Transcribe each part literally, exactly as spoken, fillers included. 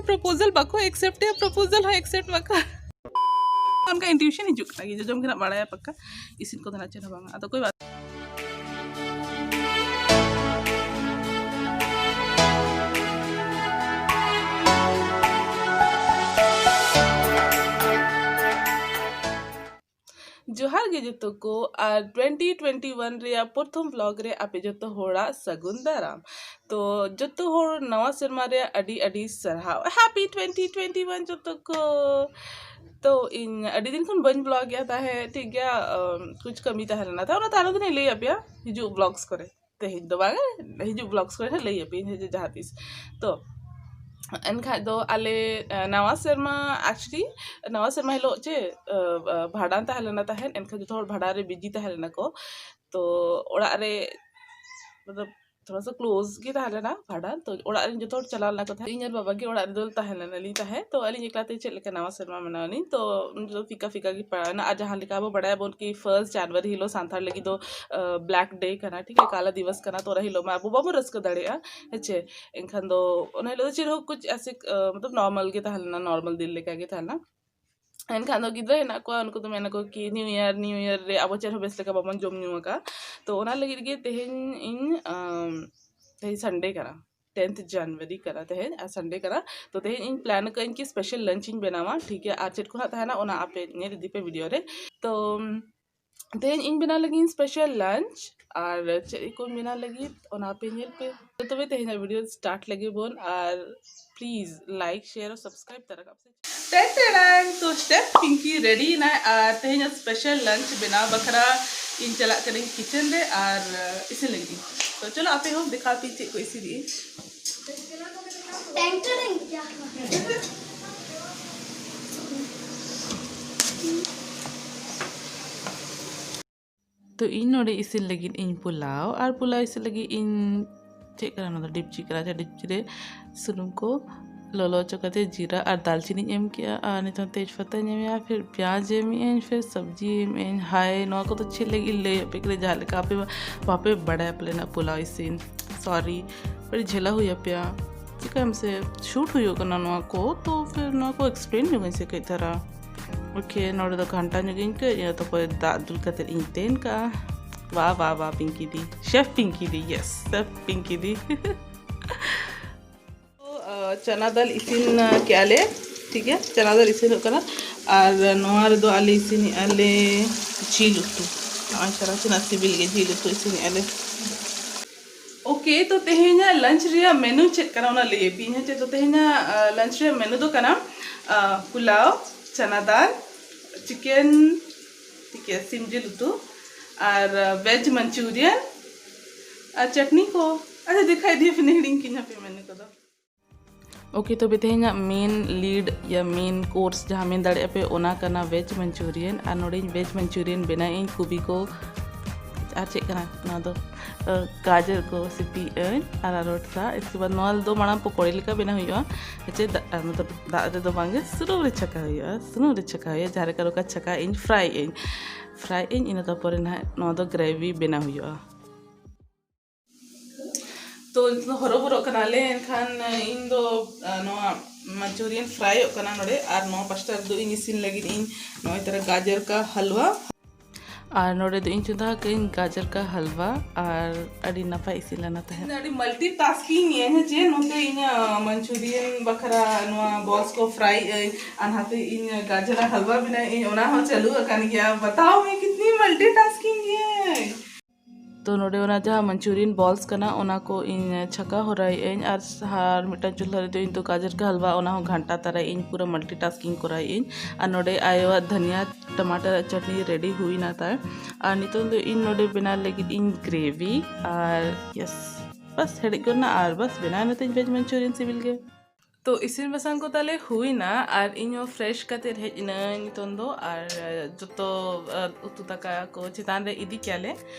ᱯᱨᱚᱯᱳᱡᱟᱞ ᱵᱟᱠᱚ ᱮᱠᱥᱮᱯᱴ ᱮᱭᱟ, ᱯᱨᱚᱯᱳᱡᱟᱞ ᱦᱚᱸ ᱮᱠᱥᱮᱯᱴ ᱵᱟᱠᱚ ᱚᱱᱠᱟ ᱤᱱᱴᱩᱭᱩᱥᱚᱱ ᱦᱤᱡᱩᱜ ᱠᱟᱱᱟ ᱡᱮ ᱡᱚᱡᱚᱢ ᱜᱮ ᱱᱟᱜ ᱵᱟᱲᱟᱭᱟ ᱯᱟᱠᱟ, ᱤᱥᱤᱱ ᱠᱚᱫᱚ ᱱᱟᱜ ᱪᱮᱫ ᱦᱚᱸ ᱵᱟᱝᱟ᱾ ᱟᱫᱚ ᱠᱚᱭ ᱵᱟᱛ᱾ ᱡᱚᱦᱟᱨ ᱜᱮ ᱡᱚᱛᱚ ᱠᱚ, ᱟᱨ ᱴᱩᱭᱮᱱᱴᱤ ᱴᱩᱭᱮᱱᱴᱤ ᱣᱟᱱ ᱨᱮᱭᱟᱜ ᱯᱨᱚᱛᱷᱚᱢ ᱵᱞᱚᱜ ᱨᱮ ᱟᱯᱮ ᱡᱚᱛᱚ ᱦᱚᱲᱟᱜ ᱥᱟᱹᱜᱩᱱ ᱫᱟᱨᱟᱢ᱾ ᱛᱚ ᱡᱚᱛᱚ ᱦᱚᱲ ᱱᱟᱣᱟ ᱥᱮᱨᱢᱟ ᱨᱮᱭᱟᱜ ᱟᱹᱰᱤ ᱟᱹᱰᱤ ᱥᱟᱨᱦᱟᱣ, ᱦᱮᱯᱤ ᱴᱩᱭᱮᱱᱴᱤ ᱴᱩᱭᱮᱱᱴᱤ ᱣᱟᱱ ᱡᱚᱛᱚ ᱠᱚ᱾ ᱛᱚ ᱤᱧ ᱟᱹᱰᱤ ᱫᱤᱱ ᱠᱷᱚᱱ ᱵᱟᱹᱧ ᱵᱞᱚᱜ ᱜᱮᱭᱟ ᱛᱟᱦᱮᱸᱫ, ᱴᱷᱤᱠ ᱜᱮᱭᱟ, ᱟᱢ, ᱠᱩᱪ ᱠᱟᱹᱢᱤ ᱛᱟᱦᱮᱸ ᱞᱮᱱᱟ, ᱛᱚ ᱚᱱᱟ ᱛᱟᱭᱱᱚᱢ ᱫᱚᱧ ᱞᱟᱹᱭ ᱟᱯᱮᱭᱟ ᱦᱤᱡᱩᱜ ᱵᱞᱚᱜᱥ ᱠᱚᱨᱮ᱾ ᱛᱮᱦᱮᱧ ᱫᱚ ᱵᱟᱝ, ᱦᱤᱡᱩᱜ ᱵᱞᱚᱜᱥ ᱠᱚᱨᱮ ᱦᱟᱸᱜ ᱞᱟᱹᱭ ᱟᱯᱮᱭᱟᱹᱧ ᱦᱟᱸᱜ ᱡᱟᱦᱟᱸ ᱛᱤᱥ᱾ ᱛᱚ ᱮᱱᱠᱷᱟᱡ ᱫᱚ ᱟᱞᱮ, ᱮ, ᱱᱟᱣᱟ ᱥᱮᱨᱢᱟ, actually ᱱᱟᱣᱟ ᱥᱮᱨᱢᱟ ᱦᱤᱞᱳᱜ ᱪᱮ, ᱮ, ᱮ, ᱵᱷᱟᱸᱰᱟᱱ ᱛᱟᱦᱮᱸ ᱞᱮᱱᱟ ᱛᱟᱦᱮᱸᱫ, ᱮᱱᱠᱷᱟᱱ ᱡᱚᱛᱚ ᱦᱚᱲ ᱵᱷᱟᱸᱰᱟᱱ ᱨᱮ ᱵᱤᱡᱤ ᱛᱟᱦᱮᱸ ᱞᱮᱱᱟ ᱠᱚ᱾ ᱛᱚ ᱚᱲᱟᱜ ᱨᱮ ᱢᱚᱛᱞᱚᱵ ᱛᱷᱚᱲᱟ ᱥᱟ ᱠᱞᱳᱡ ᱜᱮ ᱛᱟᱦᱮᱸ ᱞᱮᱱᱟ ᱵᱷᱟᱸᱰᱟᱱ, ᱛᱚ ᱚᱲᱟᱜ ᱨᱮᱱ ᱡᱚᱛᱚ ᱦᱚᱲ ᱪᱟᱞᱟᱣ ᱞᱮᱱᱟ ᱠᱚ ᱛᱟᱦᱮᱸᱫ᱾ ᱤᱧ ᱟᱨ ᱵᱟᱵᱟ ᱜᱮ ᱚᱲᱟᱜ ᱨᱮᱫᱚ ᱛᱟᱦᱮᱸ ᱞᱮᱱᱟ ᱞᱤᱧ ᱛᱟᱦᱮᱸᱫ᱾ ᱛᱚ ᱟᱹᱞᱤᱧ ᱮᱠᱞᱟ ᱛᱮ ᱪᱮᱫ ᱞᱮᱠᱟ ᱱᱟᱣᱟ ᱥᱮᱨᱢᱟ ᱢᱟᱱᱟᱣ ᱟᱹᱞᱤᱧ? ᱛᱚ ᱩᱱ ᱡᱚᱠᱷᱚᱱ ᱯᱷᱤᱠᱟ ᱯᱷᱤᱠᱟ ᱜᱮ ᱯᱟᱲᱟᱣ ᱮᱱᱟ᱾ ᱟᱨ ᱡᱟᱦᱟᱸ ᱞᱮᱠᱟ ᱟᱵᱚ ᱵᱟᱲᱟᱭᱟᱵᱚᱱ ᱠᱤ ᱯᱷᱟᱨᱥᱴ ᱡᱟᱱᱩᱣᱟᱨᱤ ᱦᱤᱞᱳᱜ ᱥᱟᱱᱛᱟᱲ ᱞᱟᱹᱜᱤᱫ ᱫᱚ, ᱟ, ᱵᱞᱮᱠ ᱰᱮ ᱠᱟᱱᱟ, ᱴᱷᱤᱠ ᱜᱮᱭᱟ, ᱠᱟᱞᱟ ᱫᱤᱵᱚᱥ ᱠᱟᱱᱟ᱾ ᱛᱚ ᱚᱱᱟ ᱦᱤᱞᱳᱜ ᱢᱟ ᱟᱵᱚ ᱵᱟᱵᱚᱱ ᱨᱟᱹᱥᱠᱟᱹ ᱫᱟᱲᱮᱭᱟᱜᱼᱟ, ᱦᱮᱸ ᱪᱮ? ᱮᱱᱠᱷᱟᱱ ᱫᱚ ᱚᱱᱟ ᱦᱤᱞᱳᱜ ᱫᱚ ᱪᱮᱫ ᱦᱚᱸ ᱠᱩᱪ ᱮᱥᱮ, ᱟ, ᱢᱚᱛᱞᱚᱵ ᱱᱚᱨᱢᱟᱞ ᱜᱮ ᱛᱟᱦᱮᱸ ᱞᱮᱱᱟ, ᱱᱚᱨᱢᱟᱞ ᱫᱤᱱ ᱞᱮᱠᱟ ᱜᱮ ᱛᱟᱦᱮᱸ ᱞᱮᱱᱟ᱾ ᱮᱱᱠᱷᱟᱱ ᱫᱚ ᱜᱤᱫᱽᱨᱟᱹ ᱦᱮᱱᱟᱜ ᱠᱚᱣᱟ, ᱩᱱᱠᱩ ᱫᱚ ᱢᱮᱱᱟ ᱠᱚ ᱠᱤ ᱱᱤᱭᱩ ᱤᱭᱟᱨ, ᱱᱤᱭᱩ ᱤᱭᱟᱨ ᱨᱮ ᱟᱵᱚ ᱪᱮᱫ ᱦᱚᱸ ᱵᱮᱥ ᱞᱮᱠᱟ ᱵᱟᱵᱚᱱ ᱡᱚᱢ ᱧᱩ ᱟᱠᱟᱫᱼᱟ᱾ ᱛᱚ ᱚᱱᱟ ᱞᱟᱹᱜᱤᱫ ᱜᱮ ᱛᱮᱦᱮᱧ ᱤᱧ, ᱟᱢ, ᱛᱮᱦᱮᱧ ᱥᱟᱱᱰᱮ ᱠᱟᱱᱟ, ᱴᱮᱱᱛᱷ ᱡᱟᱱᱩᱣᱟᱨᱤ ᱠᱟᱱᱟ ᱛᱮᱦᱮᱧ, ᱟᱨ ᱥᱟᱱᱰᱮ ᱠᱟᱱᱟ᱾ ᱛᱚ ᱛᱮᱦᱮᱧ ᱤᱧ ᱯᱞᱟᱱ ᱟᱠᱟᱫ ᱟᱹᱧ ᱠᱤ ᱥᱯᱮᱥᱟᱞ ᱞᱟᱧᱪ ᱤᱧ ᱵᱮᱱᱟᱣᱟ, ᱴᱷᱤᱠ ᱜᱮᱭᱟ? ᱟᱨ ᱪᱮᱫ ᱠᱚ ᱦᱟᱸᱜ ᱛᱟᱦᱮᱱᱟ ᱚᱱᱟ ᱟᱯᱮ ᱧᱮᱞ ᱤᱫᱤ ᱯᱮ ᱵᱷᱤᱰᱤᱭᱳ ᱨᱮ᱾ ᱛᱚ ᱛᱮᱦᱮᱧ ᱤᱧ ᱵᱮᱱᱟᱣ ᱞᱟᱹᱜᱤᱫ ᱥᱯᱮᱥᱟᱞ ᱞᱟᱧᱪ, ᱟᱨ ᱪᱮᱫ ᱠᱚ ᱵᱮᱱᱟᱣ ᱞᱟᱹᱜᱤᱫ ᱚᱱᱟ ᱟᱯᱮ ᱧᱮᱞ ᱯᱮ᱾ ᱛᱚ ᱛᱚᱵᱮ ᱛᱮᱦᱮᱧᱟᱜ ᱵᱷᱤᱰᱤᱭᱳ ᱥᱴᱟᱨᱴ ᱞᱮᱜᱮ ᱵᱚᱱ, ᱟᱨ ᱯᱞᱤᱡ ᱞᱟᱭᱤᱠ, ᱥᱮᱭᱟᱨ ᱟᱨ ᱥᱟᱵᱥᱠᱨᱟᱭᱤᱵ ᱛᱟᱨᱟ ᱠᱟᱜ ᱯᱮ᱾ ᱴᱮᱱ ᱴᱮᱱ! ᱛᱚ ᱥᱴᱮᱯ ᱯᱤᱝᱠᱤ ᱨᱮᱰᱤ ᱮᱱᱟᱭ, ᱟᱨ ᱛᱮᱦᱮᱧᱟᱜ ᱥᱯᱮᱥᱟᱞ ᱞᱟᱧᱪ ᱵᱮᱱᱟᱣ ᱵᱟᱠᱷᱨᱟ ᱤᱧ ᱪᱟᱞᱟᱜ ᱠᱟᱹᱱᱟᱹᱧ ᱠᱤᱪᱮᱱ ᱨᱮ, ᱟᱨ ᱤᱥᱤᱱ ᱞᱟᱹᱜᱤᱫ᱾ ᱛᱚ ᱪᱚᱞᱚ ᱟᱯᱮ ᱦᱚᱸ ᱫᱮᱠᱷᱟᱣ ᱯᱮ ᱪᱮᱫ ᱠᱚ ᱤᱥᱤᱱᱮᱜᱼᱟᱹᱧ᱾ ᱴᱮᱱ ᱴᱮᱱ! ᱛᱚ ᱤᱧ ᱱᱚᱰᱮ ᱤᱥᱤᱱ ᱞᱟᱹᱜᱤᱫ ᱤᱧ ᱯᱳᱞᱟᱣ, ᱟᱨ ᱯᱳᱞᱟᱣ ᱤᱥᱤᱱ ᱞᱟᱹᱜᱤᱫ ᱤᱧ ᱪᱮᱫ ᱠᱟᱱᱟ ᱱᱚᱣᱟ ᱫᱚ, ᱰᱤᱯᱪᱤ ᱠᱟᱱᱟ᱾ ᱟᱪᱪᱷᱟ, ᱰᱤᱯᱪᱤ ᱨᱮ ᱥᱩᱱᱩᱢ ᱠᱚ ᱞᱚᱞᱚ ᱦᱚᱪᱚ ᱠᱟᱛᱮ ᱡᱤᱨᱟ ᱟᱨ ᱫᱟᱞᱪᱤᱱᱤᱧ ᱮᱢ ᱠᱮᱜᱼᱟ, ᱟᱨ ᱱᱤᱛᱚᱝ ᱛᱮᱡᱽ ᱯᱟᱛᱟᱧ ᱮᱢᱮᱜᱼᱟ, ᱯᱷᱤᱨ ᱯᱮᱸᱭᱟᱡᱽ ᱮᱢᱮᱜᱼᱟᱹᱧ, ᱯᱷᱤᱨ ᱥᱚᱵᱽᱡᱤ ᱮᱢᱮᱜᱼᱟᱹᱧ᱾ ᱦᱟᱭ, ᱱᱚᱣᱟ ᱠᱚᱫᱚ ᱪᱮᱫ ᱞᱟᱹᱜᱤᱫ ᱞᱟᱹᱭ ᱟᱯᱮ ᱠᱟᱱᱟ, ᱡᱟᱦᱟᱸ ᱞᱮᱠᱟ ᱟᱯᱮ ᱵᱟᱯᱮ ᱵᱟᱲᱟᱭᱟ ᱯᱟᱞᱮᱱᱟᱜ ᱯᱳᱞᱟᱣ ᱤᱥᱤᱱ᱾ ᱥᱚᱨᱤ, ᱟᱹᱰᱤ ᱡᱷᱟᱹᱞᱟ ᱦᱩᱭ ᱟᱯᱮᱭᱟ᱾ ᱪᱤᱠᱟᱹᱭᱟᱢ ᱥᱮ, shoot ᱦᱩᱭᱩᱜ ᱠᱟᱱᱟ ᱱᱚᱣᱟ ᱠᱚ, ᱛᱚ ᱯᱷᱤᱨ ᱱᱚᱣᱟ ᱠᱚ explain ᱧᱚᱜᱟᱹᱧ ᱥᱮ ᱠᱟᱹᱡ ᱫᱷᱟᱨᱟ᱾ OK, ᱱᱚᱰᱮ ᱫᱚ ᱜᱷᱟᱱᱴᱟ ᱧᱚᱜ ᱤᱧ ᱠᱟᱹᱡ, ᱤᱱᱟᱹ ᱛᱟᱨᱯᱚᱨᱮ ᱫᱟᱜ ᱫᱩᱞ ᱠᱟᱛᱮ ᱤᱧ ᱛᱮᱱ ᱠᱟᱜᱼᱟ᱾ ᱵᱟ ᱵᱟ ᱵᱟ, ᱯᱤᱝᱠᱤ ᱫᱤ, chef ᱯᱤᱝᱠᱤ ᱫᱤ, yes, chef ᱯᱤᱝᱠᱤ ᱫᱤ᱾ ᱛᱚ, ᱟ, ᱪᱟᱱᱟ ᱫᱟᱞ ᱤᱥᱤᱱ, ᱟ, ᱠᱮᱜᱼᱟ ᱞᱮ, ᱴᱷᱤᱠ ᱜᱮᱭᱟ, ᱪᱟᱱᱟ ᱫᱟᱞ ᱤᱥᱤᱱᱚᱜ ᱠᱟᱱᱟ᱾ ᱟᱨ ᱱᱚᱣᱟ ᱨᱮᱫᱚ ᱟᱞᱮ ᱤᱥᱤᱱᱮᱜᱼᱟ ᱞᱮ ᱡᱤᱞ ᱩᱛᱩ᱾ ᱱᱚᱜᱼᱚᱭ ᱥᱟᱨᱟ ᱥᱮᱱᱟᱜ ᱥᱤᱵᱤᱞ ᱜᱮ, ᱡᱤᱞ ᱩᱛᱩ ᱤᱥᱤᱱᱮᱜᱼᱟ ᱞᱮ᱾ OK, ᱛᱚ ᱛᱮᱦᱮᱧᱟᱜ lunch ᱨᱮᱭᱟᱜ menu ᱪᱮᱫ ᱠᱟᱱᱟ ᱚᱱᱟ ᱞᱟᱹᱭ ᱟᱯᱮᱭᱟᱹᱧ ᱦᱮᱸ ᱪᱮ᱾ ᱛᱚ ᱛᱮᱦᱮᱧᱟᱜ, ᱟ, lunch ᱨᱮᱭᱟᱜ menu ᱫᱚ ᱠᱟᱱᱟ, ᱟ, ᱯᱩᱞᱟᱣ, ᱪᱟᱱᱟ ᱫᱟᱞ, chicken, ᱴᱷᱤᱠ ᱜᱮᱭᱟ, ᱥᱤᱢ ᱡᱤᱞ ᱩᱛᱩ, ᱟᱨ, ᱟ, veg manchurian, ᱟᱨ ᱪᱟᱴᱱᱤ ᱠᱚ᱾ ᱟᱪᱪᱷᱟ, ᱫᱮᱠᱷᱟᱭ ᱫᱤᱭᱮ ᱯᱷᱤᱨ ᱦᱤᱲᱤᱧ ᱠᱤᱧᱟ ᱯᱮ menu ᱠᱚᱫᱚ᱾ OK, ᱛᱚᱵᱮ ᱛᱮᱦᱮᱧᱟᱜ main lead ᱭᱟ main course ᱡᱟᱦᱟᱸ ᱢᱮᱱ ᱫᱟᱲᱮᱭᱟᱜᱼᱟ ᱯᱮ, ᱚᱱᱟ ᱠᱟᱱᱟ veg manchurian᱾ ᱟᱨ ᱱᱚᱰᱮᱧ veg manchurian ᱵᱮᱱᱟᱣᱮᱫ ᱟᱹᱧ ᱠᱚᱵᱤ ᱠᱚ, ᱟᱨ ᱪᱮᱫ ᱠᱟᱱᱟ ᱱᱚᱣᱟ ᱫᱚ, ᱟ, ᱜᱟᱡᱚᱨ ᱠᱚ ᱥᱤᱯᱤᱭᱮᱫ ᱟᱹᱧ ᱟᱨᱟᱨᱚᱴ ᱥᱟᱶ᱾ ᱤᱥᱠᱮ ᱵᱟᱫ ᱱᱚᱣᱟ ᱫᱚ ᱢᱟᱲᱟᱝ ᱯᱚᱠᱚᱲᱤ ᱞᱮᱠᱟ ᱵᱮᱱᱟᱣ ᱦᱩᱭᱩᱜᱼᱟ᱾ ᱦᱮᱸᱪᱮ, ᱫᱟᱜ, ᱟᱨ ᱱᱚᱣᱟ ᱫᱚ ᱫᱟᱜ ᱨᱮᱫᱚ ᱵᱟᱝᱜᱮ, ᱥᱩᱱᱩᱢ ᱨᱮ ᱪᱷᱟᱠᱟᱣ ᱦᱩᱭᱩᱜᱼᱟ, ᱥᱩᱱᱩᱢ ᱨᱮ ᱪᱷᱟᱠᱟᱣ ᱦᱩᱭᱩᱜᱼᱟ, ᱡᱟᱦᱟᱸ ᱞᱮᱠᱟ ᱨᱚᱠᱟ ᱪᱷᱟᱠᱟᱣᱮᱫ ᱟᱹᱧ, fry ᱮᱫ ᱟᱹᱧ᱾ Fry ᱮᱫ ᱟᱹᱧ, ᱤᱱᱟᱹ ᱛᱟᱨᱯᱚᱨᱮ ᱱᱟᱦᱟᱜ ᱱᱚᱣᱟ ᱫᱚ gravy ᱵᱮᱱᱟᱣ ᱦᱩᱭᱩᱜᱼᱟ᱾ ᱛᱚ ᱱᱤᱛᱚᱜ ᱫᱚ ᱦᱚᱨᱚᱵᱚᱨᱚᱜ ᱠᱟᱱᱟᱞᱮ, ᱮᱱᱠᱷᱟᱱ ᱤᱧ ᱫᱚ, ᱟ, ᱱᱚᱣᱟ manchurian fryᱚᱜ ᱠᱟᱱᱟ ᱱᱚᱰᱮ, ᱟᱨ ᱱᱚᱣᱟ ᱯᱟᱥᱴᱟ ᱨᱮᱫᱚ ᱤᱧ ᱤᱥᱤᱱ ᱞᱟᱹᱜᱤᱫ ᱤᱧ ᱱᱚᱜᱼᱚᱭ ᱛᱟᱨᱟ ᱜᱟᱡᱚᱨ ᱠᱟ ᱦᱟᱞᱣᱟ᱾ ᱟᱨ ᱱᱚᱰᱮ ᱫᱚ ᱤᱧ ᱪᱚᱸᱫᱟ ᱟᱠᱟᱫᱟᱹᱧ ᱜᱟᱡᱚᱨ ᱠᱟ ᱦᱟᱞᱣᱟ, ᱟᱨ ᱟᱹᱰᱤ ᱱᱟᱯᱟᱭ ᱤᱥᱤᱱ ᱞᱮᱱᱟ ᱛᱟᱦᱮᱸᱫ᱾ ᱤᱧ ᱫᱚ ᱟᱹᱰᱤ multitasking ᱜᱮᱭᱟᱹᱧ ᱦᱮᱸ ᱪᱮ, ᱱᱚᱛᱮ ᱤᱧᱟᱹᱜ manchurian ᱵᱟᱠᱷᱨᱟ ᱱᱚᱣᱟ balls ᱠᱚ fry ᱟᱹᱧ, ᱟᱨ ᱱᱟᱛᱮ ᱤᱧ ᱜᱟᱡᱚᱨ ᱦᱟᱞᱣᱟ ᱵᱮᱱᱟᱣ ᱟᱹᱧ, ᱚᱱᱟ ᱦᱚᱸ ᱪᱟᱹᱞᱩ ᱟᱠᱟᱱ ᱜᱮᱭᱟ᱾ ᱵᱟᱛᱟᱣ ᱢᱮ, ᱠᱤᱛᱱᱤ multitasking ᱜᱮᱭᱟᱹᱧ᱾ ᱛᱚ ᱱᱚᱰᱮ ᱚᱱᱟ ᱡᱟᱦᱟᱸ manchurian balls ᱠᱟᱱᱟ, ᱚᱱᱟ ᱠᱚ ᱤᱧ ᱪᱷᱟᱸᱠᱟ ᱦᱚᱨᱟᱭᱮᱫ ᱟᱹᱧ, ᱟᱨ, ᱟᱨ ᱢᱤᱫᱴᱟᱝ ᱪᱩᱞᱦᱟᱹ ᱨᱮᱫᱚ ᱤᱧ ᱫᱚ ᱜᱟᱡᱚᱨ ᱠᱟ ᱦᱟᱞᱣᱟ, ᱚᱱᱟ ᱦᱚᱸ ᱜᱷᱟᱱᱴᱟ ᱛᱟᱨᱟᱭᱮᱫ ᱟᱹᱧ, ᱯᱩᱨᱟᱹ multitasking ᱠᱚᱨᱟᱣᱮᱫ ᱟᱹᱧ᱾ ᱟᱨ ᱱᱚᱰᱮ ᱟᱭᱳᱣᱟᱜ ᱫᱷᱟᱱᱤᱭᱟ ᱴᱟᱢᱟᱴᱟᱨ ᱟᱜ ᱪᱟᱴᱱᱤ ready ᱦᱩᱭᱱᱟ ᱛᱟᱭ᱾ ᱟᱨ ᱱᱤᱛᱚᱝ ᱫᱚ ᱤᱧ ᱱᱚᱰᱮ ᱵᱮᱱᱟᱣ ᱞᱟᱹᱜᱤᱫ ᱤᱧ gravy, ᱟᱨ yes, ᱵᱟᱥ ᱦᱮᱰᱮᱡ ᱜᱚᱫ ᱮᱱᱟ, ᱟᱨ ᱵᱟᱥ ᱵᱮᱱᱟᱣ ᱮᱱᱟ ᱛᱤᱧ veg manchurian ᱥᱤᱵᱤᱞ ᱜᱮ᱾ ᱛᱚ ᱤᱥᱤᱱ ᱵᱟᱥᱟᱝ ᱠᱚ ᱛᱟᱞᱮ ᱦᱩᱭᱱᱟ, ᱟᱨ ᱤᱧ ᱦᱚᱸ fresh ᱠᱟᱛᱮ ᱦᱮᱡ ᱮᱱᱟᱹᱧ ᱱᱤᱛᱚᱝ ᱫᱚ, ᱟᱨ ᱡᱚᱛᱚ, ᱟ, ᱩᱛᱩ ᱫᱟᱠᱟ ᱠᱚ ᱪᱮᱛᱟᱱ ᱨᱮ ᱤᱫᱤ ᱠᱮᱭᱟᱞᱮ᱾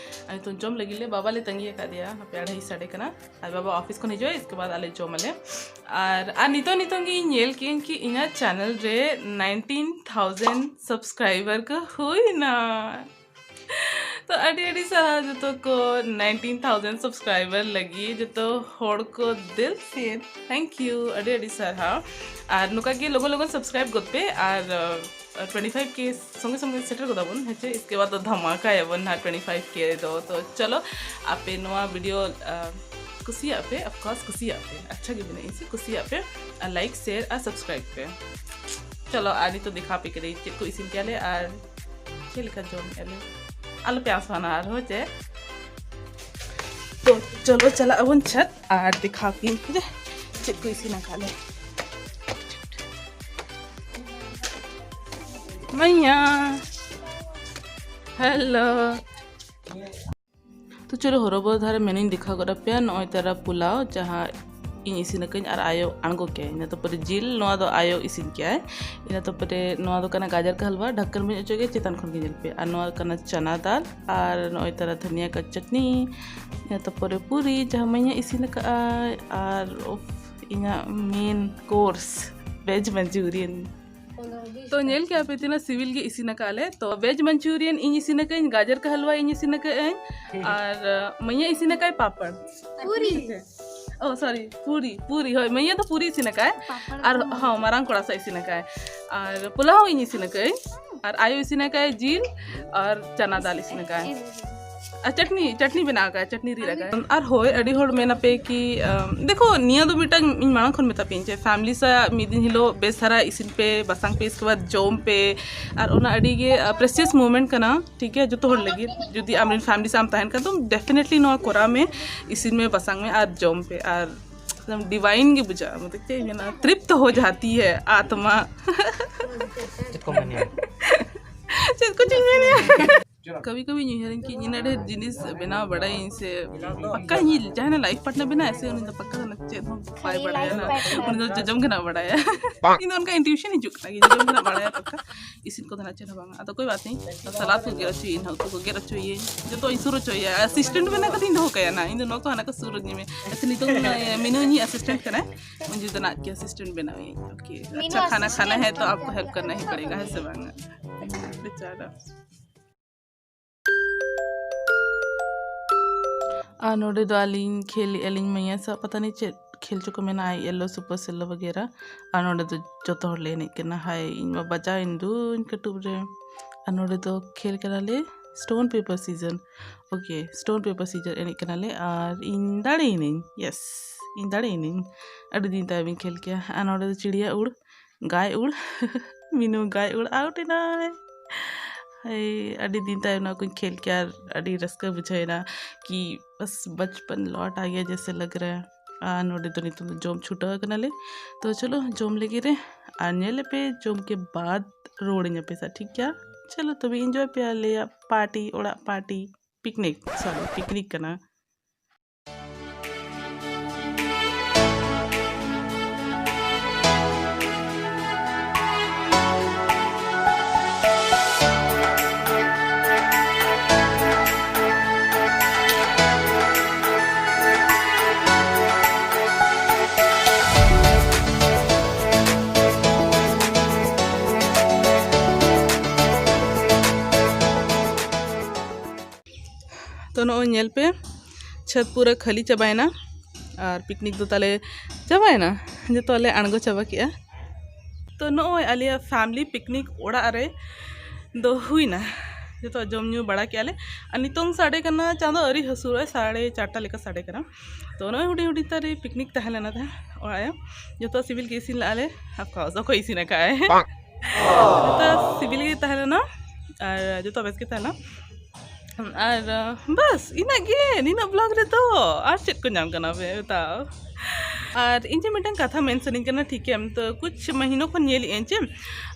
ᱟᱨ ᱱᱤᱛᱚᱝ ᱡᱚᱢ ᱞᱟᱹᱜᱤᱫ ᱞᱮ, ᱵᱟᱵᱟ ᱞᱮ ᱛᱟᱺᱜᱤ ᱟᱠᱟᱫᱮᱭᱟ, ᱦᱟᱯᱮ ᱟᱲᱟᱭ ᱥᱟᱰᱮ ᱠᱟᱱᱟ, ᱟᱨ ᱵᱟᱵᱟ office ᱠᱷᱚᱱ ᱦᱤᱡᱩᱜᱼᱟᱭ, ᱤᱥᱠᱮ ᱵᱟᱫ ᱟᱞᱮ ᱡᱚᱢ ᱟᱞᱮ᱾ ᱟᱨ, ᱟᱨ ᱱᱤᱛᱚᱝ, ᱱᱤᱛᱚᱝ ᱜᱮ ᱤᱧ ᱧᱮᱞ ᱠᱮᱜᱼᱟᱹᱧ ᱠᱤ ᱤᱧᱟᱹᱜ channel ᱨᱮ nineteen thousand subscriber ᱠᱚ ᱦᱩᱭᱱᱟ᱾ ᱛᱚ ᱟᱹᱰᱤ ᱟᱹᱰᱤ ᱥᱟᱨᱦᱟᱣ ᱡᱚᱛᱚ ᱠᱚ nineteen thousand subscriber ᱞᱟᱹᱜᱤᱫ, ᱡᱚᱛᱚ ᱦᱚᱲ ᱠᱚ ᱫᱤᱞ ᱥᱮ thank you, ᱟᱹᱰᱤ ᱟᱹᱰᱤ ᱥᱟᱨᱦᱟᱣ᱾ ᱟᱨ ᱱᱚᱝᱠᱟ ᱜᱮ ᱞᱚᱜᱚᱱ ᱞᱚᱜᱚᱱ subscribe ᱜᱚᱫ ᱯᱮ ᱟᱨ twenty five K ᱥᱚᱸᱜᱮ ᱥᱚᱸᱜᱮ ᱥᱮᱴᱮᱨ ᱜᱚᱫᱟ ᱵᱚᱱ, ᱦᱮᱸ ᱪᱮ? ᱤᱥᱠᱮ ᱵᱟᱫ ᱫᱚ ᱫᱷᱟᱢᱟᱠᱟᱭᱟᱵᱚᱱ ᱱᱟᱦᱟᱜ twenty five K ᱫᱚ᱾ ᱛᱚ ᱪᱚᱞᱚ, ᱟᱯᱮ ᱱᱚᱣᱟ ᱵᱷᱤᱰᱤᱭᱳ ᱠᱩᱥᱤᱭᱟᱜ ᱯᱮ, of course ᱠᱩᱥᱤᱭᱟᱜ ᱯᱮ, ᱟᱪᱪᱷᱟ ᱜᱮ ᱢᱮᱱᱟᱜᱼᱟ ᱤᱧ ᱥᱮ, ᱠᱩᱥᱤᱭᱟᱜ ᱯᱮ ᱟᱨ like, share ᱟᱨ subscribe ᱯᱮ᱾ ᱪᱚᱞᱚ, ᱟᱨ ᱱᱤᱛᱚᱜ ᱫᱮᱠᱷᱟᱣ ᱯᱮ ᱠᱟᱹᱱᱟᱹᱧ ᱪᱮᱫ ᱠᱚ ᱤᱥᱤᱱ ᱠᱮᱭᱟ ᱞᱮ ᱟᱨ ᱪᱮᱫ ᱞᱮᱠᱟ ᱡᱚᱢ ᱮᱫᱼᱟ ᱞᱮ᱾ ᱟᱞᱚᱯᱮ ᱟᱥᱟᱱᱟ ᱟᱨᱦᱚᱸ ᱪᱮ᱾ ᱛᱚ ᱪᱚᱞᱚ ᱪᱟᱞᱟᱜ ᱟᱵᱚᱱ ᱪᱷᱟᱛ ᱟᱨ ᱫᱮᱠᱷᱟᱣ ᱯᱮ ᱡᱮ ᱪᱮᱫ ᱠᱚ ᱤᱥᱤᱱ ᱟᱠᱟᱫ ᱞᱮ᱾ ᱢᱟᱭᱟ, hello᱾ ᱛᱚ ᱪᱚᱞᱚ, ᱦᱚᱨᱚᱵᱚᱨᱚ ᱫᱷᱟᱨᱟ ᱢᱮᱱᱩᱧ ᱫᱮᱠᱷᱟᱣ ᱜᱚᱫ ᱟᱯᱮᱭᱟ᱾ ᱱᱚᱜᱼᱚᱭ ᱛᱟᱨᱟ ᱯᱳᱞᱟᱣ, ᱡᱟᱦᱟᱸ ᱤᱧ ᱤᱥᱤᱱ ᱟᱠᱟᱫᱟᱹᱧ ᱟᱨ ᱟᱭᱳ ᱟᱬᱜᱚ ᱠᱮᱭᱟᱭ᱾ ᱤᱱᱟᱹ ᱛᱟᱨᱯᱚᱨᱮ ᱡᱤᱞ, ᱱᱚᱣᱟ ᱫᱚ ᱟᱭᱳ ᱤᱥᱤᱱ ᱠᱮᱭᱟᱭ᱾ ᱤᱱᱟᱹ ᱛᱟᱨᱯᱚᱨᱮ ᱱᱚᱣᱟ ᱫᱚ ᱠᱟᱱᱟ ᱜᱟᱡᱚᱨ ᱠᱟ ᱦᱟᱞᱣᱟ, ᱰᱷᱟᱠᱠᱟᱱ ᱵᱟᱹᱧ ᱚᱪᱚᱜ ᱜᱮᱭᱟ, ᱪᱮᱛᱟᱱ ᱠᱷᱚᱱ ᱜᱮ ᱧᱮᱞ ᱯᱮ᱾ ᱟᱨ ᱱᱚᱣᱟ ᱠᱟᱱᱟ ᱪᱟᱱᱟ ᱫᱟᱞ, ᱟᱨ ᱱᱚᱜᱼᱚᱭ ᱛᱟᱨᱟ ᱫᱷᱟᱹᱱᱤᱭᱟ ᱠᱟ ᱪᱟᱴᱱᱤ, ᱤᱱᱟᱹ ᱛᱟᱨᱯᱚᱨᱮ ᱯᱩᱨᱤ, ᱡᱟᱦᱟᱸ ᱢᱟᱹᱭᱟ ᱤᱥᱤᱱ ᱟᱠᱟᱫᱼᱟ, ᱟᱨ ᱩᱯᱷ, ᱤᱧᱟᱹᱜ main course, veg manchurian᱾ ᱛᱚ ᱧᱮᱞ ᱠᱮᱜᱼᱟ ᱯᱮ ᱛᱤᱱᱟᱹᱜ ᱥᱤᱵᱤᱞ ᱜᱮ ᱤᱥᱤᱱ ᱟᱠᱟᱫ ᱞᱮ᱾ ᱛᱚ veg manchurian ᱤᱧ ᱤᱥᱤᱱ ᱟᱠᱟᱫᱟᱹᱧ, ᱜᱟᱡᱚᱨ ᱠᱟ ᱦᱟᱞᱣᱟ ᱤᱧ ᱤᱥᱤᱱ ᱟᱠᱟᱫᱟᱹᱧ, ᱟᱨ ᱟᱸ, ᱢᱟᱹᱭᱟ ᱤᱥᱤᱱ ᱟᱠᱟᱫ ᱯᱟᱯᱟᱲ᱾ ᱯᱩᱨᱤ᱾ ᱳ ᱥᱚᱨᱤ, ᱯᱩᱨᱤ, ᱯᱩᱨᱤ, ᱦᱳᱭ, ᱢᱟᱹᱭᱟ ᱫᱚ ᱯᱩᱨᱤ ᱤᱥᱤᱱ ᱟᱠᱟᱫ᱾ ᱯᱟᱯᱟᱲ ᱟᱨ ᱫᱚ ᱦᱚᱸ, ᱢᱟᱨᱟᱝ ᱠᱚᱲᱟ ᱥᱟᱶ ᱤᱥᱤᱱ ᱟᱠᱟᱫ᱾ ᱟᱨ ᱯᱳᱞᱟᱣ ᱦᱚᱸ ᱤᱧ ᱤᱥᱤᱱ ᱟᱠᱟᱫᱟᱹᱧ, ᱟᱨ ᱟᱭᱳ ᱤᱥᱤᱱ ᱟᱠᱟᱫ ᱡᱤᱞ, ᱟᱨ ᱪᱟᱱᱟ ᱫᱟᱞ ᱤᱥᱤᱱ ᱟᱠᱟᱫ᱾ ᱟᱨ ᱪᱟᱴᱱᱤ, ᱪᱟᱴᱱᱤ ᱵᱮᱱᱟᱣ ᱟᱠᱟᱫ, ᱪᱟᱴᱱᱤ ᱨᱤᱫ ᱟᱠᱟᱫ᱾ ᱟᱨ ᱦᱳᱭ, ᱟᱹᱰᱤ ᱦᱚᱲ ᱢᱮᱱ ᱟᱯᱮ ᱠᱤ, ᱟᱢ, ᱫᱮᱠᱷᱳ, ᱱᱤᱭᱟᱹ ᱫᱚ ᱢᱤᱫᱴᱟᱝ ᱤᱧ ᱢᱟᱲᱟᱝ ᱠᱷᱚᱱ ᱢᱮᱛᱟ ᱯᱮᱭᱟᱹᱧ ᱡᱮ family ᱥᱟᱶ ᱢᱤᱫ ᱫᱤᱱ ᱦᱤᱞᱳᱜ ᱵᱮᱥ ᱫᱷᱟᱨᱟ ᱤᱥᱤᱱ ᱯᱮ, ᱵᱟᱥᱟᱝ ᱯᱮ, ᱤᱥᱠᱮ ᱵᱟᱫ ᱡᱚᱢ ᱯᱮ᱾ ᱟᱨ ᱚᱱᱟ ᱟᱹᱰᱤ ᱜᱮ, ᱟ, precious moment ᱠᱟᱱᱟ, ᱴᱷᱤᱠ ᱜᱮᱭᱟ, ᱡᱚᱛᱚ ᱦᱚᱲ ᱞᱟᱹᱜᱤᱫ᱾ ᱡᱩᱫᱤ ᱟᱢᱨᱮᱱ family ᱥᱟᱶ ᱮᱢ ᱛᱟᱦᱮᱱ ᱠᱷᱟᱱ ᱫᱚ definitely ᱱᱚᱣᱟ ᱠᱚᱨᱟᱣ ᱢᱮ, ᱤᱥᱤᱱ ᱢᱮ, ᱵᱟᱥᱟᱝ ᱢᱮ ᱟᱨ ᱡᱚᱢ ᱯᱮ᱾ ᱟᱨ ᱮᱠᱫᱚᱢ divine ᱜᱮ ᱵᱩᱡᱷᱟᱹᱜᱼᱟ, ᱢᱚᱛᱞᱚᱵ ᱪᱮᱫ ᱤᱧ ᱢᱮᱱᱟ, ᱛᱨᱤᱯᱛᱚ ᱦᱳ ᱡᱟᱛᱤ ᱦᱮ ᱟᱛᱢᱟ᱾ ᱪᱮᱫ ᱠᱚ ᱢᱮᱱᱟ? ᱪᱮᱫ ᱠᱚᱪᱚᱧ ᱢᱮᱱᱟ᱾ ᱠᱟᱵᱷᱤ ᱠᱟᱵᱷᱤ ᱤᱧ ᱩᱭᱦᱟᱹᱨᱟᱹᱧ ᱠᱤ ᱤᱧ ᱟᱹᱰᱤ ᱰᱷᱮᱨ ᱡᱤᱱᱤᱥ ᱵᱮᱱᱟᱣ ᱵᱟᱲᱟᱭᱟᱹᱧ ᱥᱮ ᱯᱟᱠᱟ ᱤᱧ ᱡᱟᱦᱟᱸᱭ ᱞᱟᱭᱤᱯᱷ ᱯᱟᱨᱴᱱᱟᱨ ᱵᱮᱱᱟᱣ ᱥᱮ ᱩᱱᱤ ᱫᱚ ᱯᱟᱠᱟ ᱫᱚ ᱪᱮᱫ ᱦᱚᱸ ᱵᱟᱭ ᱵᱟᱲᱟᱭᱟ ᱱᱟ᱾ ᱩᱱᱤ ᱫᱚ ᱡᱚᱡᱚᱢ ᱜᱮ ᱱᱟᱜ ᱵᱟᱲᱟᱭᱟ᱾ ᱤᱧ ᱫᱚ ᱚᱱᱠᱟ intuition ᱦᱤᱡᱩᱜ ᱠᱟᱱᱟ ᱡᱮ ᱡᱚᱡᱚᱢ ᱜᱮ ᱱᱟᱜ ᱵᱟᱲᱟᱭᱟ ᱯᱟᱠᱟ᱾ ᱤᱥᱤᱱ ᱠᱚᱫᱚ ᱱᱟᱜ ᱪᱮᱫ ᱦᱚᱸ ᱵᱟᱝᱟ᱾ ᱟᱫᱚ ᱠᱚᱭ ᱵᱟᱛ ᱱᱟᱦᱤ, ᱥᱟᱞᱟᱫ ᱠᱚ ᱜᱮᱫ ᱦᱚᱪᱚᱭᱟᱹᱧ, ᱩᱛᱩ ᱠᱚ ᱜᱮᱫ ᱦᱚᱪᱚᱭᱟᱹᱧ, ᱡᱚᱛᱚ ᱤᱧ ᱥᱩᱨ ᱦᱚᱪᱚᱭᱟ᱾ ᱟᱥᱤᱥᱴᱮᱱᱴ ᱵᱮᱱᱟᱣ ᱠᱟᱛᱮ ᱤᱧ ᱫᱚᱦᱚ ᱠᱟᱭᱟ ᱱᱟ, ᱤᱧ ᱫᱚ ᱱᱚᱣᱟ ᱠᱚ ᱦᱟᱱᱟ ᱠᱚ ᱥᱩᱨ ᱦᱚᱪᱚᱧ ᱢᱮ᱾ ᱟᱪᱪᱷᱟ, ᱱᱤᱛᱚᱝ ᱢᱤᱱᱩ ᱤᱧᱤᱡ ᱟᱥᱤᱥᱴᱮᱱᱴ ᱠᱟᱱᱟᱭ, ᱩᱱᱤ ᱡᱩᱫᱤ ᱱᱟᱜ ᱠᱤ ᱟᱥᱤᱥᱴᱮᱱᱴ ᱵᱮᱱᱟᱣ ᱤᱧ, okay, ᱢᱤᱱᱩ ᱟᱪᱪᱷᱟ, ᱠᱷᱟᱱᱟ ᱠᱷᱟᱱᱟ ᱟᱥᱤᱥᱴᱮᱱᱴ ᱦᱮ ᱛᱚ ᱠᱟᱱᱟᱭ᱾ ᱟᱯᱠᱳ ᱦᱮᱞᱯ ᱠᱟᱨᱱᱟ ᱦᱤ ᱯᱟᱲᱮᱜᱟ, ᱦᱮᱸ ᱥᱮ ᱵᱟᱝᱟ? ᱵᱮᱪᱟᱨᱟ᱾ ᱟᱨ ᱱᱚᱰᱮ ᱫᱚ ᱟᱹᱞᱤᱧ ᱠᱷᱮᱞᱮᱜᱼᱟ ᱞᱤᱧ ᱢᱟᱹᱭᱟ ᱥᱟᱶ, ᱯᱟᱛᱟ ᱱᱤ ᱪᱮᱫ ᱠᱷᱮᱞ ᱪᱚᱠᱚ ᱢᱮᱱᱟ, ᱟᱭ ᱮᱞᱳ ᱥᱩᱯᱟᱨ ᱥᱮᱞᱳ ᱵᱟᱜᱮᱨᱟ᱾ ᱟᱨ ᱱᱚᱰᱮ ᱫᱚ ᱡᱚᱛᱚ ᱦᱚᱲ ᱞᱮ ᱮᱱᱮᱡ ᱠᱟᱱᱟ᱾ ᱦᱟᱭ, ᱤᱧ ᱢᱟ ᱵᱟᱡᱟᱣ ᱮᱱ ᱫᱩᱧ ᱠᱟᱹᱴᱩᱵ ᱨᱮ᱾ ᱟᱨ ᱱᱚᱰᱮ ᱫᱚ ᱠᱷᱮᱞ ᱠᱟᱱᱟᱞᱮ stone paper scissor᱾ Okay, stone paper scissor ᱮᱱᱮᱡ ᱠᱟᱱᱟᱞᱮ ᱟᱨ ᱤᱧ ᱫᱟᱲᱮᱭᱮᱱᱟᱹᱧ᱾ Yes, ᱤᱧ ᱫᱟᱲᱮᱭᱮᱱᱟᱹᱧ᱾ ᱟᱹᱰᱤ ᱫᱤᱱ ᱛᱟᱭᱚᱢᱤᱧ ᱠᱷᱮᱞ ᱠᱮᱭᱟ᱾ ᱟᱨ ᱱᱚᱰᱮ ᱫᱚ ᱪᱤᱲᱤᱭᱟ ᱩᱲ, ᱜᱟᱭ ᱩᱲ, ᱢᱤᱱᱩ ᱜᱟᱭ ᱩᱲ out ᱮᱱᱟᱭ᱾ ᱦᱟᱭ, ᱟᱹᱰᱤ ᱫᱤᱱ ᱛᱟᱭᱚᱢ ᱱᱚᱣᱟ ᱠᱚᱧ ᱠᱷᱮᱞ ᱠᱮᱭᱟ ᱟᱨ ᱟᱹᱰᱤ ᱨᱟᱹᱥᱠᱟᱹ ᱵᱩᱡᱷᱟᱹᱣ ᱮᱱᱟ ᱠᱤ ᱵᱟᱥ ᱵᱟᱪᱯᱚᱱ ᱞᱚᱴ ᱟ ᱜᱮᱭᱟ ᱡᱮᱥᱮ ᱞᱟᱜᱽ ᱨᱟᱦᱟ ᱦᱟᱭ᱾ ᱟᱨ ᱱᱚᱰᱮ ᱫᱚ ᱱᱤᱛᱚᱜ ᱫᱚ ᱡᱚᱢ ᱪᱷᱩᱴᱟᱹᱣ ᱠᱟᱱᱟᱞᱮ᱾ ᱛᱚ ᱪᱚᱞᱚ ᱡᱚᱢ ᱞᱮᱜᱮ ᱨᱮ, ᱟᱨ ᱧᱮᱞ ᱯᱮ ᱡᱚᱢ ᱠᱮ ᱵᱟᱫ ᱨᱩᱣᱟᱹᱲ ᱟᱹᱧ ᱟᱯᱮ ᱥᱟᱶ, ᱴᱷᱤᱠ ᱜᱮᱭᱟ? ᱪᱚᱞᱚ ᱛᱚᱵᱮ enjoy ᱯᱮ ᱟᱞᱮᱭᱟᱜ party, ᱚᱲᱟᱜ party, picnic, sorry, picnic ᱠᱟᱱᱟ᱾ ᱛᱚ ᱱᱚᱜᱼᱚᱭ ᱧᱮᱞ ᱯᱮ, ᱪᱷᱟᱹᱫᱽ ᱯᱩᱨᱟᱹ ᱠᱷᱟᱹᱞᱤ ᱪᱟᱵᱟᱭᱮᱱᱟ ᱟᱨ picnic ᱫᱚ ᱛᱟᱞᱮ ᱪᱟᱵᱟᱭᱮᱱᱟ, ᱡᱚᱛᱚ ᱞᱮ ᱟᱬᱜᱚ ᱪᱟᱵᱟ ᱠᱮᱜᱼᱟ᱾ ᱛᱚ ᱱᱚᱜᱼᱚᱭ ᱟᱞᱮᱭᱟᱜ family picnic ᱚᱲᱟᱜ ᱨᱮ ᱫᱚ ᱦᱩᱭᱱᱟ, ᱡᱚᱛᱚ ᱡᱚᱢ ᱧᱩ ᱵᱟᱲᱟ ᱠᱮᱜᱼᱟ ᱞᱮ᱾ ᱟᱨ ᱱᱤᱛᱚᱝ ᱥᱟᱰᱮ ᱠᱟᱱᱟ, ᱪᱟᱸᱫᱚ ᱟᱹᱣᱨᱤ ᱦᱟᱹᱥᱩᱨᱚᱜᱼᱟᱭ, ᱥᱟᱲᱮ ᱪᱟᱨᱴᱟ ᱞᱮᱠᱟ ᱥᱟᱰᱮ ᱠᱟᱱᱟ᱾ ᱛᱚ ᱱᱚᱜᱼᱚᱭ ᱦᱩᱰᱤᱧ ᱦᱩᱰᱤᱧ ᱛᱟᱨᱮ picnic ᱛᱟᱦᱮᱸ ᱞᱮᱱᱟ ᱛᱟᱦᱮᱸ ᱚᱲᱟᱜ ᱨᱮ, ᱡᱚᱛᱚ ᱥᱤᱵᱤᱞ ᱜᱮ ᱤᱥᱤᱱ ᱞᱮᱜᱼᱟ ᱞᱮ, of course ᱚᱠᱚᱭ ᱤᱥᱤᱱ ᱟᱠᱟᱫᱼᱟᱭ? ᱡᱚᱛᱚ ᱥᱤᱵᱤᱞ ᱜᱮ ᱛᱟᱦᱮᱸ ᱞᱮᱱᱟ ᱟᱨ ᱡᱚᱛᱚ ᱵᱮᱥ ᱜᱮ ᱛᱟᱦᱮᱸ ᱞᱮᱱᱟ᱾ ᱟᱨ ᱵᱟᱥ ᱤᱱᱟᱹᱜ ᱜᱮ ᱱᱤᱱᱟᱹᱜ vlog ᱨᱮᱫᱚ, ᱟᱨ ᱪᱮᱫ ᱠᱚ ᱧᱟᱢ ᱠᱟᱱᱟ ᱯᱮ ᱢᱮᱛᱟᱣ? ᱟᱨ ᱤᱧ ᱡᱮ ᱢᱤᱫᱴᱟᱝ ᱠᱟᱛᱷᱟ ᱢᱮᱱ ᱥᱟᱱᱟᱧ ᱠᱟᱱᱟ, ᱴᱷᱤᱠ ᱜᱮᱭᱟ? ᱛᱚ ᱠᱩᱪ ᱢᱟᱦᱤᱱᱚ ᱠᱷᱚᱱ ᱧᱮᱞᱮᱫ ᱟᱹᱧ ᱪᱮ,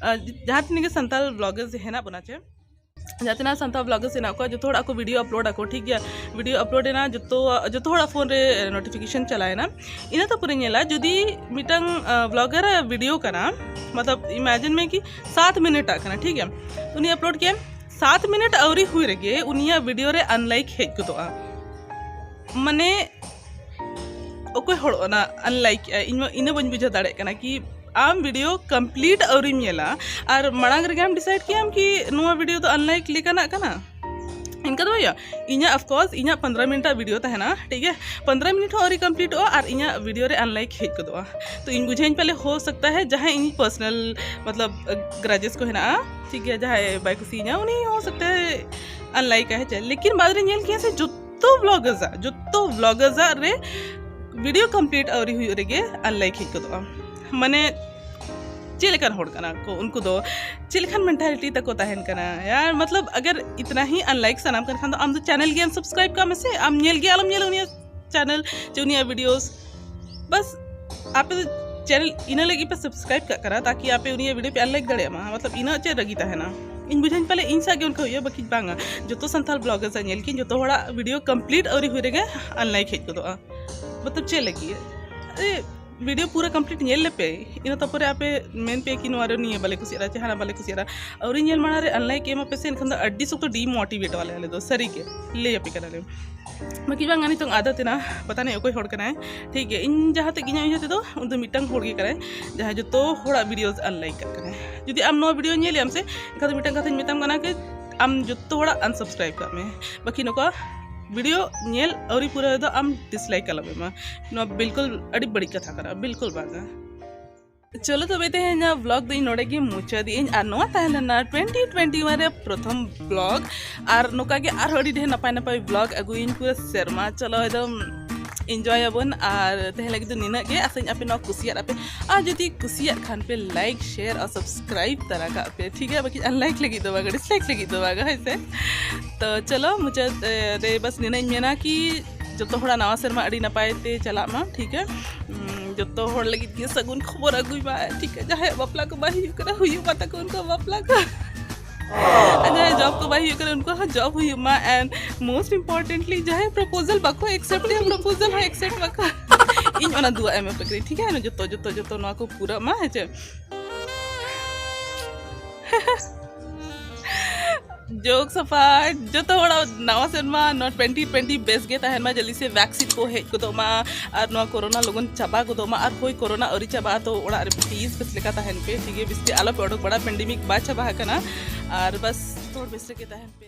ᱟᱨ ᱡᱟᱦᱟᱸ ᱛᱤᱱᱟᱹᱜ ᱜᱮ ᱥᱟᱱᱛᱟᱲ vloggers ᱦᱮᱱᱟᱜ ᱵᱚᱱᱟ ᱪᱮ, ᱡᱟᱦᱟᱸ ᱛᱤᱱᱟᱹᱜ ᱥᱟᱱᱛᱟᱲ vloggers ᱦᱮᱱᱟᱜ ᱠᱚᱣᱟ, ᱡᱚᱛᱚ ᱦᱚᱲ ᱟᱠᱚ video upload ᱟᱠᱚ, ᱴᱷᱤᱠ ᱜᱮᱭᱟ? Video upload ᱮᱱᱟ, ᱡᱚᱛᱚ ᱡᱚᱛᱚ ᱦᱚᱲᱟᱜ phone ᱨᱮ notification ᱪᱟᱞᱟᱣᱮᱱᱟ᱾ ᱤᱱᱟᱹ ᱛᱟᱨᱯᱚᱨᱮ ᱧᱮᱞᱟ ᱡᱩᱫᱤ ᱢᱤᱫᱴᱟᱝ vlogger ᱟᱜ video ᱠᱟᱱᱟ, ᱢᱚᱛᱞᱚᱵ imagine ᱢᱮ ᱠᱤ ᱥᱟᱛ ᱢᱤᱱᱤᱴ ᱟᱜ ᱠᱟᱱᱟ, ᱴᱷᱤᱠ ᱜᱮᱭᱟ? ᱩᱱᱤ upload ᱠᱮᱫ, ᱥᱟᱛ ᱢᱤᱱᱤᱴ ᱟᱹᱣᱨᱤ ᱦᱩᱭ ᱨᱮᱜᱮ ᱩᱱᱤᱭᱟᱜ video ᱨᱮ unlike ᱦᱮᱡ ᱜᱚᱫᱚᱜᱼᱟ᱾ ᱢᱟᱱᱮ ᱚᱠᱚᱭ ᱦᱚᱲ ᱚᱱᱟ unlike ᱮᱜᱼᱟᱭ? ᱤᱧ ᱢᱟ ᱤᱱᱟᱹ ᱵᱟᱹᱧ ᱵᱩᱡᱷᱟᱹᱣ ᱫᱟᱲᱮᱭᱟᱜ ᱠᱟᱱᱟ ᱠᱤ ᱟᱢ video complete ᱟᱹᱣᱨᱤᱢ ᱧᱮᱞᱟ ᱟᱨ ᱢᱟᱲᱟᱝ ᱨᱮᱜᱮ ᱟᱢ decide ᱠᱮᱜᱼᱟᱢ ᱠᱤ ᱱᱚᱣᱟ video ᱫᱚ unlike ᱞᱮᱠᱟᱱᱟᱜ ᱠᱟᱱᱟ? ᱤᱱᱠᱟ ᱫᱚ ᱵᱟᱝ ᱦᱩᱭᱩᱜᱼᱟ᱾ ᱤᱧᱟᱹᱜ, of course, ᱤᱧᱟᱹᱜ ᱯᱚᱱᱫᱽᱨᱚ ᱢᱤᱱᱤᱴ ᱨᱮᱱᱟᱜ ᱵᱷᱤᱰᱤᱭᱳ ᱛᱟᱦᱮᱱᱟ, ᱴᱷᱤᱠ ᱜᱮᱭᱟ, ᱯᱚᱱᱫᱽᱨᱚ ᱢᱤᱱᱤᱴ ᱦᱚᱸ ᱟᱹᱣᱨᱤ ᱠᱚᱢᱯᱞᱤᱴᱚᱜᱼᱟ ᱟᱨ ᱤᱧᱟᱹᱜ ᱵᱷᱤᱰᱤᱭᱳ ᱨᱮ ᱟᱱᱞᱟᱭᱤᱠ ᱦᱮᱡ ᱜᱚᱫᱚᱜᱼᱟ᱾ ᱛᱚ ᱤᱧ ᱵᱩᱡᱷᱟᱹᱣ ᱤᱧ ᱯᱟᱞᱮ, ᱦᱳ ᱥᱟᱠᱛᱟ ᱦᱮ ᱡᱟᱦᱟᱸᱭ ᱤᱧ ᱯᱟᱨᱥᱚᱱᱟᱞ ᱢᱚᱛᱞᱚᱵ ᱜᱨᱟᱡᱮᱥ ᱠᱚ ᱦᱮᱱᱟᱜᱼᱟ, ᱴᱷᱤᱠ ᱜᱮᱭᱟ, ᱡᱟᱦᱟᱸᱭ ᱵᱟᱭ ᱠᱩᱥᱤᱭᱟᱹᱧᱟ ᱩᱱᱤ ᱦᱳ ᱥᱟᱠᱛᱟ ᱦᱮ ᱟᱱᱞᱟᱭᱤᱠ ᱟᱭ, ᱦᱮᱸ ᱪᱮ? ᱞᱮᱠᱤᱱ ᱵᱟᱫᱽ ᱨᱮ ᱧᱮᱞ ᱠᱮᱭᱟ ᱥᱮ ᱡᱚᱛᱚ ᱵᱞᱚᱜᱟᱨᱥ ᱟᱜ, ᱡᱚᱛᱚ ᱵᱞᱚᱜᱟᱨᱥ ᱟᱜ ᱨᱮ ᱵᱷᱤᱰᱤᱭᱳ ᱠᱚᱢᱯᱞᱤᱴ ᱟᱹᱣᱨᱤ ᱦᱩᱭᱩᱜ ᱨᱮᱜᱮ ᱟᱱᱞᱟᱭᱤᱠ ᱦᱮᱡ ᱜᱚᱫᱚᱜᱼᱟ᱾ ᱢᱟᱱᱮ ᱪᱮᱫ ᱞᱮᱠᱟᱱ ᱦᱚᱲ ᱠᱟᱱᱟ ᱠᱚ ᱩᱱᱠᱩ ᱫᱚ, ᱪᱮᱫ ᱞᱮᱠᱟᱱ ᱢᱮᱱᱴᱟᱞᱤᱴᱤ ᱛᱟᱠᱚ ᱛᱟᱦᱮᱱ ᱠᱟᱱᱟ ᱭᱟᱨ? ᱢᱚᱛᱞᱚᱵ ᱟᱜᱟᱨ ᱤᱛᱱᱟ ᱦᱤ ᱟᱱᱞᱟᱭᱤᱠ ᱥᱟᱱᱟᱢ ᱠᱟᱱ ᱠᱷᱟᱱ ᱫᱚ ᱟᱢ ᱫᱚ ᱪᱮᱱᱮᱞ ᱜᱮ ᱟᱱᱥᱟᱵᱥᱠᱨᱟᱭᱤᱵ ᱠᱟᱜ ᱢᱮᱥᱮ, ᱟᱢ ᱧᱮᱞ ᱜᱮ ᱟᱞᱚᱢ ᱧᱮᱞᱟ ᱩᱱᱤᱭᱟᱜ ᱪᱮᱱᱮᱞ ᱪᱮ ᱩᱱᱤᱭᱟᱜ ᱵᱷᱤᱰᱤᱭᱳᱥ᱾ ᱵᱟᱥ ᱟᱯᱮ ᱫᱚ ᱪᱮᱱᱮᱞ ᱤᱱᱟᱹ ᱞᱟᱹᱜᱤᱫ ᱯᱮ ᱥᱟᱵᱥᱠᱨᱟᱭᱤᱵ ᱠᱟᱜ ᱠᱟᱱᱟ ᱛᱟᱠᱤ ᱟᱯᱮ ᱩᱱᱤᱭᱟᱜ ᱵᱷᱤᱰᱤᱭᱳ ᱯᱮ ᱟᱱᱞᱟᱭᱤᱠ ᱫᱟᱲᱮᱭᱟᱜ ᱢᱟ᱾ ᱢᱚᱛᱞᱚᱵ ᱤᱱᱟᱹ ᱪᱮᱫ ᱨᱟᱹᱜᱤ ᱛᱟᱦᱮᱱᱟ? ᱤᱧ ᱵᱩᱡᱷᱟᱹᱣ ᱯᱟᱞᱮ ᱤᱧ ᱥᱟᱶ ᱜᱮ ᱚᱱᱠᱟ ᱦᱩᱭᱩᱜᱼᱟ, ᱵᱟᱠᱤ ᱵᱟᱝᱟ, ᱡᱚᱛᱚ ᱥᱟᱱᱛᱟᱲ ᱵᱞᱚᱜᱟᱨᱥ ᱟᱜ ᱧᱮᱞ ᱠᱤᱧ, ᱡᱚᱛᱚ ᱦᱚᱲᱟᱜ ᱵᱷᱤᱰᱤᱭᱳ ᱠᱚᱢᱯᱞᱤᱴ ᱟᱹᱣᱨᱤ ᱦᱩᱭ ᱨᱮᱜᱮ ᱟᱱᱞᱟᱭᱤᱠ ᱦᱮᱡ ᱜᱚᱫᱚᱜᱼᱟ᱾ ᱢᱚᱛᱞᱚᱵ ᱪᱮᱫ ᱞᱟᱹᱜᱤᱫ? ᱮ, ᱵᱷᱤᱰᱤᱭᱳ ᱯᱩᱨᱟᱹ ᱠᱚᱢᱯᱞᱤᱴ ᱧᱮᱞ ᱞᱮᱯᱮ, ᱤᱱᱟᱹ ᱛᱟᱨᱯᱚᱨᱮ ᱟᱯᱮ ᱢᱮᱱ ᱯᱮ ᱠᱤ ᱱᱚᱣᱟ ᱨᱮ ᱱᱤᱭᱟᱹ ᱵᱟᱞᱮ ᱠᱩᱥᱤᱭᱟᱜᱼᱟ ᱪᱮ ᱦᱟᱱᱟ ᱵᱟᱞᱮ ᱠᱩᱥᱤᱭᱟᱜᱼᱟ᱾ ᱟᱹᱣᱨᱤ ᱧᱮᱞ ᱢᱟᱲᱟᱝ ᱨᱮ ᱟᱱᱞᱟᱭᱤᱠ ᱮᱢᱟ ᱯᱮ ᱥᱮ, ᱮᱱᱠᱷᱟᱱ ᱫᱚ ᱟᱹᱰᱤ ᱥᱚᱠᱛᱚ ᱰᱤᱢᱳᱴᱤᱵᱷᱮᱴ ᱟᱞᱮ, ᱟᱞᱮ ᱫᱚ ᱥᱟᱹᱨᱤ ᱜᱮ ᱞᱟᱹᱭ ᱟᱯᱮ ᱠᱟᱱᱟᱞᱮ᱾ ᱵᱟᱠᱤ ᱵᱟᱝ ᱱᱤᱛᱚᱝ ᱟᱫᱚ ᱛᱮᱱᱟ ᱯᱟᱛᱟ ᱱᱮ ᱚᱠᱚᱭ ᱦᱚᱲ ᱠᱟᱱᱟᱭ, ᱴᱷᱤᱠ ᱜᱮᱭᱟ, ᱤᱧ ᱡᱟᱦᱟᱸ ᱛᱮ ᱤᱧᱟᱹᱜ ᱩᱭᱦᱟᱹᱨ ᱛᱮᱫᱚ ᱩᱱᱤ ᱫᱚ ᱢᱤᱫᱴᱟᱝ ᱦᱚᱲ ᱜᱮ ᱠᱟᱱᱟᱭ ᱡᱟᱦᱟᱸᱭ ᱡᱚᱛᱚ ᱦᱚᱲᱟᱜ ᱵᱷᱤᱰᱤᱭᱳ ᱟᱱᱞᱟᱭᱤᱠ ᱠᱟᱜ ᱠᱟᱱᱟᱭ᱾ ᱡᱩᱫᱤ ᱟᱢ ᱱᱚᱣᱟ ᱵᱷᱤᱰᱤᱭᱳ ᱧᱮᱞᱮᱜ ᱟᱢ ᱥᱮ, ᱮᱱᱠᱷᱟᱱ ᱫᱚ ᱢᱤᱫᱴᱟᱝ ᱠᱟᱛᱷᱟᱧ ᱢᱮᱛᱟᱢ ᱠᱟᱱᱟ ᱠᱤ ᱟᱢ ᱡᱚᱛᱚ ᱦᱚᱲᱟᱜ ᱟᱱᱥᱟᱵᱥᱠᱨᱟᱭᱤᱵ ᱠᱟᱜ ᱢᱮ, ᱵᱟᱠᱤ ᱱᱚᱝᱠᱟ ᱵᱷᱤᱰᱤᱭᱳ ᱧᱮᱞ ᱟᱹᱣᱨᱤ ᱯᱩᱨᱟᱹᱣ ᱨᱮᱫᱚ ᱟᱢ ᱰᱤᱥᱞᱟᱭᱤᱠ ᱟᱞᱚᱢ ᱮᱢᱟ᱾ ᱱᱚᱣᱟ ᱵᱤᱞᱠᱩᱞ ᱟᱹᱰᱤ ᱵᱟᱹᱲᱤᱡ ᱠᱟᱛᱷᱟ ᱠᱟᱱᱟ, ᱵᱤᱞᱠᱩᱞ ᱵᱟᱝᱟ᱾ ᱪᱚᱞᱚ ᱛᱚᱵᱮ ᱛᱮᱦᱮᱧᱟᱜ ᱵᱞᱚᱜ ᱫᱚ ᱤᱧ ᱱᱚᱰᱮ ᱜᱮ ᱢᱩᱪᱟᱹᱫ ᱤᱧ᱾ ᱟᱨ ᱱᱚᱣᱟ ᱛᱟᱦᱮᱸ ᱞᱮᱱᱟ ᱴᱩᱭᱮᱱᱴᱤ ᱴᱩᱭᱮᱱᱴᱤ ᱳᱣᱟᱱ ᱨᱮ ᱯᱨᱚᱛᱷᱚᱢ ᱵᱞᱚᱜ᱾ ᱟᱨ ᱱᱚᱝᱠᱟ ᱜᱮ ᱟᱨᱦᱚᱸ ᱟᱹᱰᱤ ᱰᱷᱮᱨ ᱱᱟᱯᱟᱭ ᱱᱟᱯᱟᱭ ᱵᱞᱚᱜ ᱟᱹᱜᱩᱭᱟᱹᱧ ᱯᱩᱨᱟᱹ ᱥᱮᱨᱢᱟ᱾ ᱪᱚᱞᱚ ᱮᱠᱫᱚᱢ ᱤᱱᱡᱚᱭ ᱟᱵᱚᱱ᱾ ᱟᱨ ᱛᱮᱦᱮᱧ ᱞᱟᱹᱜᱤᱫ ᱫᱚ ᱱᱤᱱᱟᱹᱜ ᱜᱮ᱾ ᱟᱥᱟᱧ ᱟᱯᱮ ᱱᱚᱣᱟ ᱠᱩᱥᱤᱭᱟᱜ ᱟᱯᱮ᱾ ᱟᱨ ᱡᱩᱫᱤ ᱠᱩᱥᱤᱭᱟᱜ ᱠᱷᱟᱱ ᱯᱮ ᱞᱟᱭᱤᱠ, ᱥᱮᱭᱟᱨ ᱟᱨ ᱥᱟᱵᱥᱠᱨᱟᱭᱤᱵ ᱛᱟᱨᱟ ᱠᱟᱜ ᱯᱮ, ᱴᱷᱤᱠ ᱜᱮᱭᱟ? ᱵᱟᱠᱤ ᱟᱱᱞᱟᱭᱤᱠ ᱞᱟᱹᱜᱤᱫ ᱫᱚ ᱵᱟᱝ, ᱰᱤᱥᱞᱟᱭᱤᱠ ᱞᱟᱹᱜᱤᱫ ᱫᱚ ᱵᱟᱝ, ᱦᱳᱭ ᱥᱮ? ᱛᱚ ᱪᱚᱞᱚ ᱢᱩᱪᱟᱹᱫ ᱮ, ᱨᱮ ᱵᱟᱥ ᱱᱤᱱᱟᱹᱜ ᱤᱧ ᱢᱮᱱᱟ ᱠᱤ ᱡᱚᱛᱚ ᱦᱚᱲᱟᱜ ᱱᱟᱣᱟ ᱥᱮᱨᱢᱟ ᱟᱹᱰᱤ ᱱᱟᱯᱟᱭ ᱛᱮ ᱪᱟᱞᱟᱜ ᱢᱟ, ᱴᱷᱤᱠ ᱜᱮ? ᱩᱸ, ᱡᱚᱛᱚ ᱦᱚᱲ ᱞᱟᱹᱜᱤᱫ ᱜᱮ ᱥᱟᱹᱜᱩᱱ ᱠᱷᱚᱵᱚᱨ ᱟᱹᱜᱩᱭ ᱢᱟ, ᱴᱷᱤᱠ ᱜᱮ? ᱡᱟᱦᱟᱸᱭᱟᱜ ᱵᱟᱯᱞᱟ ᱠᱚ ᱵᱟᱭ ᱦᱩᱭᱩᱜ ᱠᱟᱱᱟ, ᱦᱩᱭᱩᱜ ᱢᱟ ᱛᱟᱠᱚ ᱩᱱᱠᱩᱣᱟᱜ ᱵᱟᱯᱞᱟ ᱠᱚ᱾ ᱟᱨ ᱡᱟᱦᱟᱸᱭ ᱡᱚᱵ ᱠᱚ ᱵᱟᱭ ᱦᱩᱭᱩᱜ ᱠᱟᱱᱟ, ᱩᱱᱠᱩᱣᱟᱜ ᱦᱚᱸ ᱡᱚᱵ ᱦᱩᱭᱩᱜ ᱢᱟ᱾ And most importantly, ᱡᱟᱦᱟᱸᱭ ᱯᱨᱚᱯᱳᱡᱟᱞ ᱵᱟᱠᱚ ᱮᱠᱥᱮᱯᱴ ᱮᱫᱟ, ᱯᱨᱚᱯᱳᱡᱟᱞ ᱦᱚᱸ ᱮᱠᱥᱮᱯᱴ ᱢᱟᱠᱚ᱾ ᱤᱧ ᱚᱱᱟ ᱫᱩᱣᱟ ᱮᱢ ᱟᱯᱮ ᱠᱟᱹᱱᱟᱹᱧ, ᱴᱷᱤᱠ ᱜᱮᱭᱟ? ᱡᱚᱛᱚ, ᱡᱚᱛᱚ, ᱡᱚᱛᱚ ᱱᱚᱣᱟ ᱠᱚ ᱯᱩᱨᱟᱹᱜ ᱢᱟ, ᱦᱮᱸ ᱪᱮ? ᱡᱳᱠ ᱥᱟᱯᱷᱟ, ᱡᱚᱛᱚ ᱦᱚᱲᱟᱜ ᱱᱟᱣᱟ ᱥᱮᱨᱢᱟ ᱱᱚᱣᱟ ᱴᱩᱭᱮᱱᱴᱤ ᱴᱩᱭᱮᱱᱴᱤ ᱵᱮᱥ ᱜᱮ ᱛᱟᱦᱮᱱ ᱢᱟ, ᱡᱚᱞᱫᱤ ᱥᱮ ᱵᱷᱮᱠᱥᱤᱱ ᱠᱚ ᱦᱮᱡ ᱜᱚᱫᱚᱜ ᱢᱟ ᱟᱨ ᱱᱚᱣᱟ ᱠᱳᱨᱳᱱᱟ ᱞᱚᱜᱚᱱ ᱪᱟᱵᱟ ᱜᱚᱫᱚᱜ ᱢᱟ᱾ ᱟᱨ ᱦᱳᱭ, ᱠᱳᱨᱳᱱᱟ ᱟᱹᱣᱨᱤ ᱪᱟᱵᱟᱜᱼᱟ, ᱛᱚ ᱚᱲᱟᱜ ᱨᱮ ᱯᱞᱤᱡᱽ ᱵᱮᱥ ᱞᱮᱠᱟ ᱛᱟᱦᱮᱱ ᱯᱮ, ᱴᱷᱤᱠ ᱜᱮᱭᱟ? ᱵᱮᱥ ᱛᱮ ᱟᱞᱚ ᱯᱮ ᱚᱰᱚᱠ ᱵᱟᱲᱟ, ᱯᱮᱱᱰᱮᱢᱤᱠ ᱵᱟᱭ ᱪᱟᱵᱟ ᱟᱠᱟᱱᱟ᱾ ᱟᱨ ᱵᱟᱥ ᱡᱚᱛᱚ ᱦᱚᱲ ᱵᱮᱥ ᱨᱮᱜᱮ ᱛᱟᱦᱮᱱ ᱯᱮ᱾